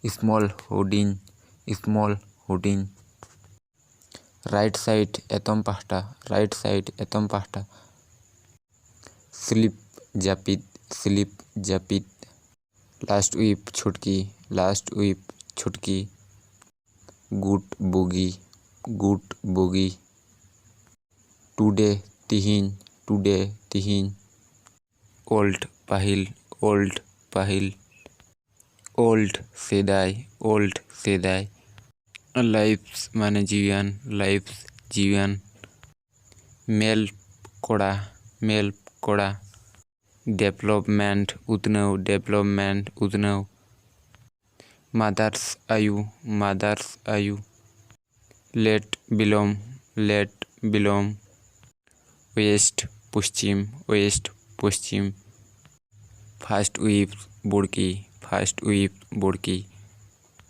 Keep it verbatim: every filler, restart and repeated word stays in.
small, ᱦᱩᱰᱤᱧ, small, ᱦᱩᱰᱤᱧ᱾ Right side, ᱮᱛᱚᱢ ᱯᱟᱦᱴᱟ, right side, ᱮᱛᱚᱢ ᱯᱟᱦᱴᱟ᱾ Sleep, ᱡᱟᱹᱯᱤᱫ, sleep, ᱡᱟᱹᱯᱤᱫ᱾ Last with, ᱪᱷᱩᱴᱠᱤ, last with, ᱪᱷᱩᱴᱠᱤ᱾ Good, ᱵᱩᱜᱤ, good, ᱵᱩᱜᱤ᱾ Today, ᱛᱤᱦᱤᱧ, today, ᱛᱤᱦᱤᱧ᱾ Old, ᱯᱟᱹᱦᱤᱞ, old, ᱯᱟᱹᱦᱤᱞ᱾ Old, ᱥᱮᱫᱟᱭ, old, ᱥᱮᱫᱟᱭ᱾ Lives, ᱢᱟᱱᱮ ᱡᱤᱣᱤᱭᱟᱱ, lives, ᱡᱤᱣᱤᱭᱟᱱ᱾ Male, ᱠᱚᱲᱟ, male, ᱠᱚᱲᱟ᱾ Development, ᱩᱛᱱᱟᱹᱣ, development, ᱩᱛᱱᱟᱹᱣ᱾ Mothers, ᱟᱭᱩ, mothers, ᱟᱭᱩ᱾ Late, ᱵᱤᱞᱚᱢ, late, ᱵᱤᱞᱚᱢ᱾ West, Paschim, west, Paschim. First with, ᱵᱩᱲᱠᱤ, first with, ᱵᱩᱲᱠᱤ᱾